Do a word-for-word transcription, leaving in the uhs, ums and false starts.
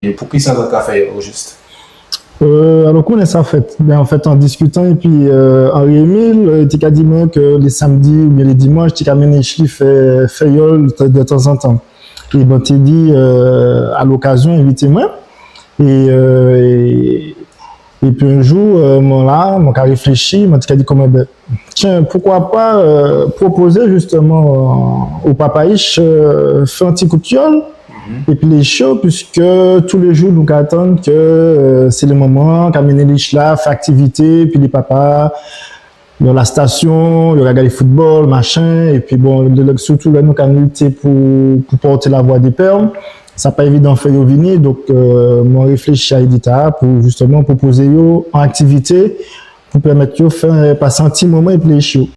é pou ki sa zot ka fè yo, o jis ? Euh, alò, kouman sa fet ? Ben, an fet, an diskitan, épi euh, Henri Émile, euh, té ka di mwen ke lé sanmdi oubien lé dimanch, té ka mennen ich li fè, fè yol de, de tanzantan. É ben, té di, euh, a lokazion, envité mwen. É, euh, é, épi an jou, euh, mwen la, mwen ka réfléchi, mwen té ka di kouman, ben, tien, poukwa pa euh, pwopozé jisteman euh, o papa ich euh, fè an ti kout yol, épi lé ich yo, piske tou lé jou nou ka atann ke euh, sé lé manman ka mennen lé ich la fè aktivité, épi lé papa, yo la stasion, yo ka gadé foutbol, machin, épi bon, lè, lè, sirtou lè nou ka milité pou, pou pòté lavwa dé pè, sa pa évidan fè yo vini, donk euh, mwen réfléchi a idé-tala pou jisteman pwopozé yo an aktivité pou pèmet yo fè pasé an ti moman épi lé ich yo.